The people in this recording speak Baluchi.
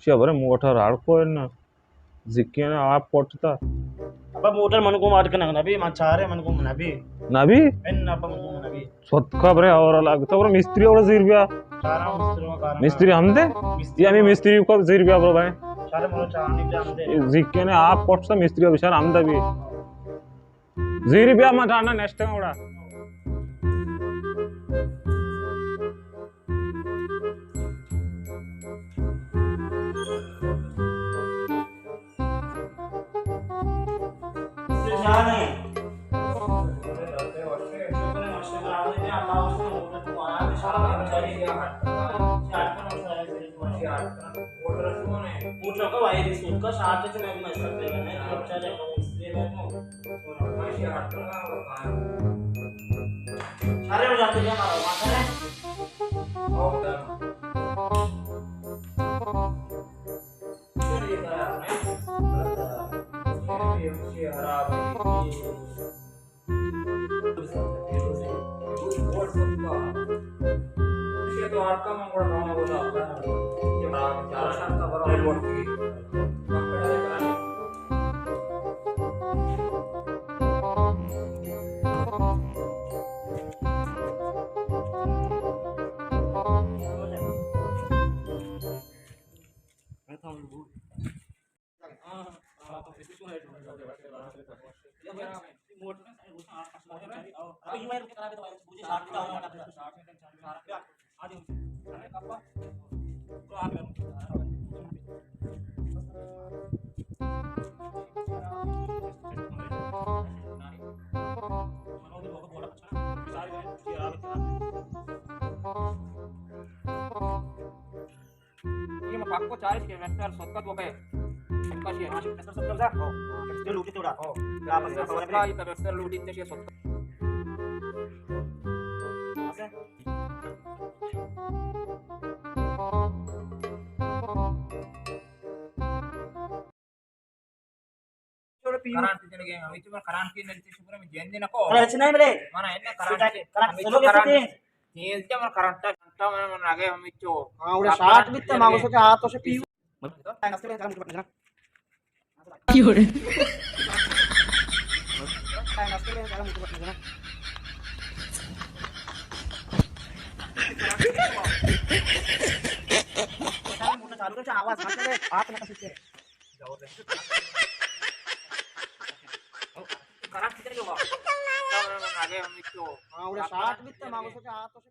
چیا برے موٹر ہڑ کو نا۔ زکیاں نے آپ پٹتا۔ ابا موٹر من گوما اٹکنگ نبی، من چارے من گوما نبی۔ نبی؟ ان ابا من گوما نبی۔ ستکا برے اور لگتا برے مستری اور زیر بیا۔ چارا مستری ما کارا۔ مستری ہم دے؟ مستری یا ہمیں ما۔ مستری کو زیر بیا برو بھائی۔ چارے مرو چارانی بیا ہم دے۔ زکیاں نے آپ پٹتا مستری بچار ہم دے بی۔ زیر بیا ما ٹانڈا نشتے اوڑا۔ یہ میں پاک کو چارج کے ویکٹر ستکت ہو گئے۔ ستکت یہ ہاں، ویکٹر ستکت جا۔ ہو۔ ویکٹر لوٹی توڑا۔ ہو۔ برابر، برابر۔ ستکت یہ ویکٹر لوٹی تے یہ ستکت۔ کرنٹ جنگے، ہمیچو من کرنٹ کی نلتی شکر میں جیندے نکو۔ کرنٹ نہیں ملے۔ من ہے نا کرنٹ۔ کرنٹ ہمیچو سلو کے کرنٹ۔ سکتے ہیں۔ تیز جا من کرنٹ تا گھنٹہ من، من آگے ہمیچو۔ ہاں، اوڑے شارٹ بیتے، ما گوشو کہ ہاتھ تو سے پیو۔ کی ہو رہے؟ آواز ہاں، اوڑے شارٹ بیتے، ما گوشو کہ ہاتھ تو سے